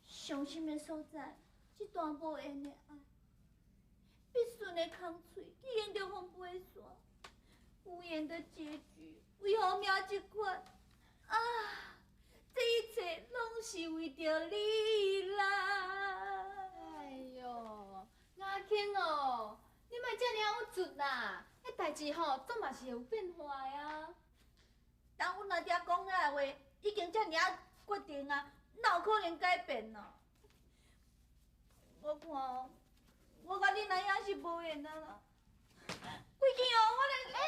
伤心的所在，這段無緣的愛，必順的空喙，去迎著風飛沙，無言的結局，為何命這款？啊！這一切攏是為著你啦！哎喲，阿卿哦，你莫遮爾仔鬱卒啦，彼代誌吼總嘛是會有變化的啊。當阮阿爹講遐話，已經遮爾仔決定啊，哪有可能改變啊？我看哦，我佮恁阿兄是無緣啊啦。規氣哦，我連……欸，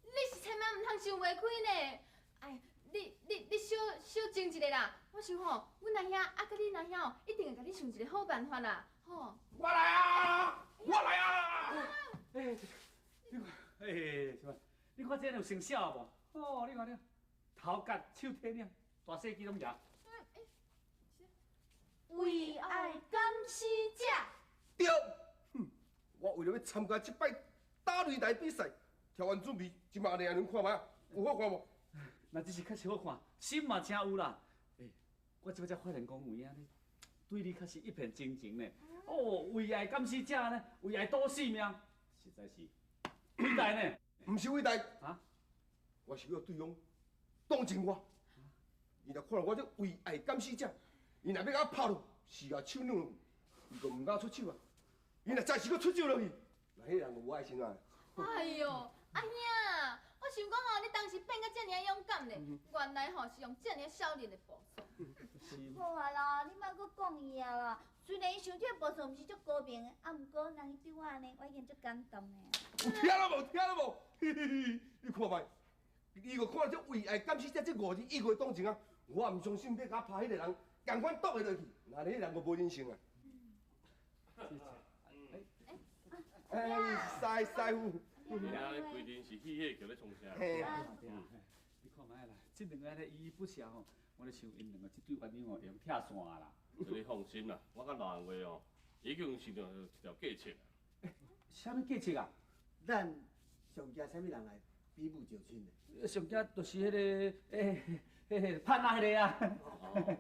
你是千萬毋通想袂開呢！哎，你小小靜一下啦，我想吼，阮阿兄啊，佮恁阿兄哦，一定會共你想一个好辦法啦，吼。我來啊！我來啊！欸，你看，欸，什麼？你看這有成效無？哦，你看你，頭殼手提領，大細支攏贏。為愛敢死者。對，哼，我為了欲參加這擺打擂台比賽，調完準備，這馬來恁看覓，有好看無？那這是確實好看，心嘛誠有啦。欸，我這擺才發現講有影呢，對你確實一片真情呢。哦，為愛敢死者呢，為愛賭性命，實在是偉大呢。毋是偉大，啊？我是欲對方同情我。伊若看著我這為愛敢死者，伊若欲共我拍落，是共手軟，伊就毋敢出手啊。伊若再是閣出手落去，那彼人就無愛心啊。哎喲，阿兄，我想講吼，你當時變甲遮爾勇敢咧，原來吼是用遮爾少年的步數。好啊啦，你莫閣講伊啊啦。雖然伊想這個步數毋是足高明的，啊，毋過人伊對我按呢，我已經足感動的。有聽了無？聽了無？嘿嘿嘿，你看覓，伊就看這為愛敢死者這五字，伊會同情啊。我毋相信欲共我拍彼个人，仝款擋會落去，那彼人就無人性啊。哎，師師傅。遐規陣是戲戲叫咧創啥？嘿啊。你看覓啦，這兩个咧依依不捨吼，我咧想𪜶兩个這對鸳鸯哦，會用拆散啦。你放心啦，我佮老人話哦，已經想著一條計策。欸，啥物計策啊？咱上驚啥物人來比武招親呢？上驚就是彼个，欸，彼个潘仔彼个啊。哦，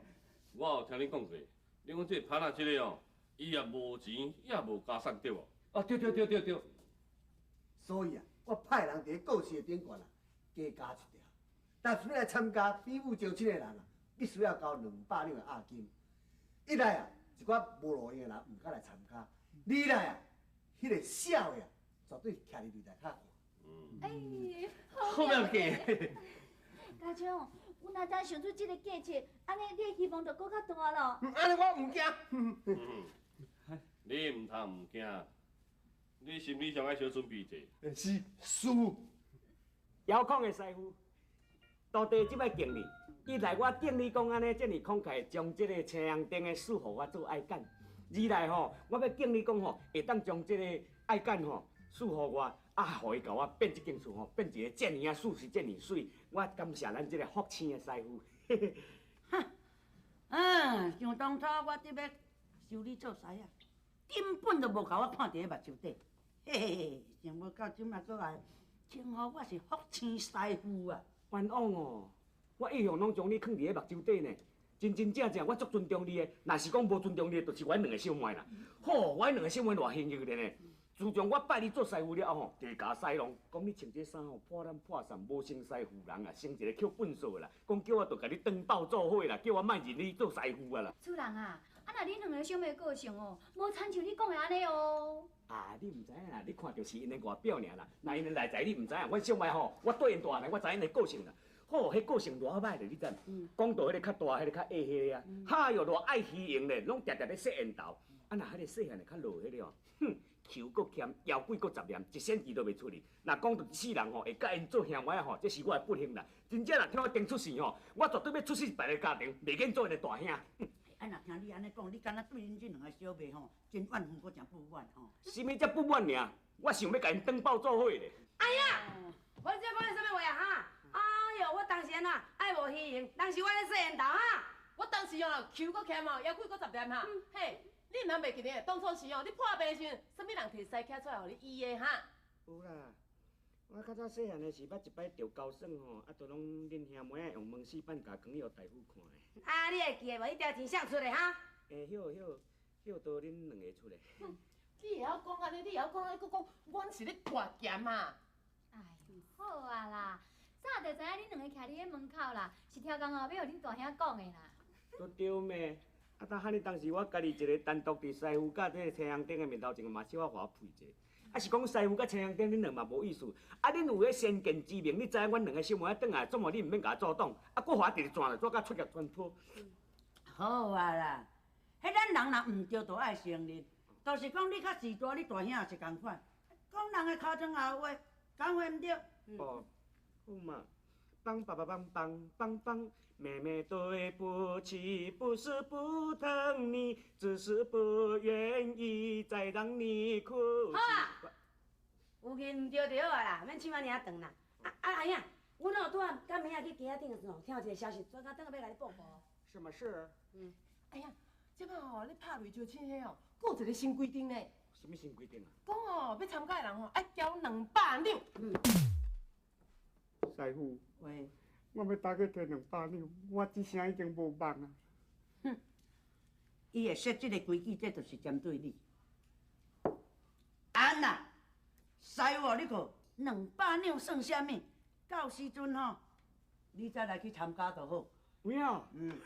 我有聽恁講過，你講這个潘仔這个哦，伊也無錢，也無家產對無？哦，對對對對對。所以啊，我派人佇咧告示的頂懸啊，加加一條，但是欲來參加比武招親的人啊，必須要交200兩的押金。一來啊，一寡無路用的人毋敢來參加；二來啊，彼个痟的啊，絕對徛佇擂台跤看。哎，好妙計！家長，阮阿當想出這个計策，按呢你的希望就閣較大咯。按呢我毋驚。你毋通毋驚。你心理上愛小準備者。是，師傅。遙控的師傅，徒弟這擺敬你。一來我敬你講按呢，遮爾慷慨，將這个青紅燈的賜予我做愛揀；二來吼，我欲敬你講吼，會當將這个愛揀吼賜予我，啊，予伊共我變這間厝吼，變一个遮爾仔舒適、遮爾媠。我感謝咱這个福星的師傅。哈，嗯，想當初我得欲收你做師仔，根本就無共我看佇咧目睭底。嘿嘿嘿，想無到這馬閣來稱呼我是福星師傅啊！冤枉哦！我一向攏將你囥佇咧目睭底呢，真真正正我足尊重你的。若是講無尊重你的，就是我彼兩个小妹啦。好，我彼兩个小妹偌幸運的呢。自從我拜你做師傅了後吼，就共我使弄，講你穿這衫吼破爛破散，無成師傅人啊，生一个捡糞埽的啦。講叫我著共你當鬥做伙啦，叫我莫認你做師傅啊啦。主人啊，啊若恁兩个小妹個性哦，無親像你講的按呢哦。啊，你毋知影啦，你看著是𪜶的外表爾啦，若𪜶的內在你毋知影。阮小妹吼，我綴𪜶大漢，我知𪜶的個性啦。好，彼個性偌歹咧，你知？講到彼个較大，彼个較矮彼个啊，哈喲，偌愛虛榮咧，攏定定咧洗緣頭。啊，若彼个細漢的較弱彼个哦，哼，手閣欠，枵鬼閣雜念，一仙錢都袂出去。若講到這世人吼，會佮𪜶做兄妹吼，這是我的不幸啦。真正若聽我頂出世吼，我絕對欲出世別个家庭，袂免做𪜶的大兄。啊，若聽你按呢講，你敢若對恁這兩个小妹吼，真怨恨，閣誠不滿吼。啥物才不滿爾？我想欲共𪜶當報做伙咧。哎呀，我這講的啥物話啊？哈！哎喲，我當時啊，愛無虛榮，當時我咧洗緣頭哈。我當時哦，手閣欠哦，枵鬼閣雜念哈。嘿，你毋通袂記得，當初時哦，你破病時陣，啥物人提師徛出來予你醫的哈？有啦，我較早細漢的時，捌一擺著猴耍吼，啊，都攏恁兄妹仔用門絲板共扛予大夫看的。啊，你會記得無？彼條錢誰出的哈？欸，彼都恁兩个出的。你會曉講按呢？你會曉講按呢？閣講阮是咧割鹹啊！哎喲，好啊啦，早就知影恁兩个徛佇咧門口啦，是超工哦，欲予恁大兄講的啦。都對咩？啊，當哈爾當時我家己一个單獨佇師傅佮這个青紅燈的面頭前，嘛小可予我屁者。啊，是講師傅佮青紅燈恁兩嘛無意思。啊，恁有彼先見之明，你知影阮兩个小妹仔轉來，總無你毋免共我阻擋。啊，閣予我直直轉來，轉甲出力全脫。好啊啦，彼咱人若毋對，就愛承認。就是講你較勢大，你大兄也是仝款。講人的尻川後話，敢會毋對？哦，好嘛，幫爸爸幫幫幫幫，妹妹對不起，不是不疼你，只是不願意再讓你哭。好啊，有認毋對就好啊啦，免唱按呢仔長啦。啊啊阿兄，阮哦拄仔佮妹仔去街仔頂的時陣，聽到一個消息，專工轉來欲共你報告。什麼事？嗯，哎呀，這擺吼咧拍擂招親彼哦，閣有一个新規定呢。什麼新規定啊？講哦，欲參加的人吼，愛交200兩。嗯。師傅，喂，我欲打去提200兩，我這聲已經無望啊。哼，伊會設這个規矩，這就是針對你。按啦，師傅，你看200兩算啥物？到時陣吼，你再來去參加就好。有影？嗯。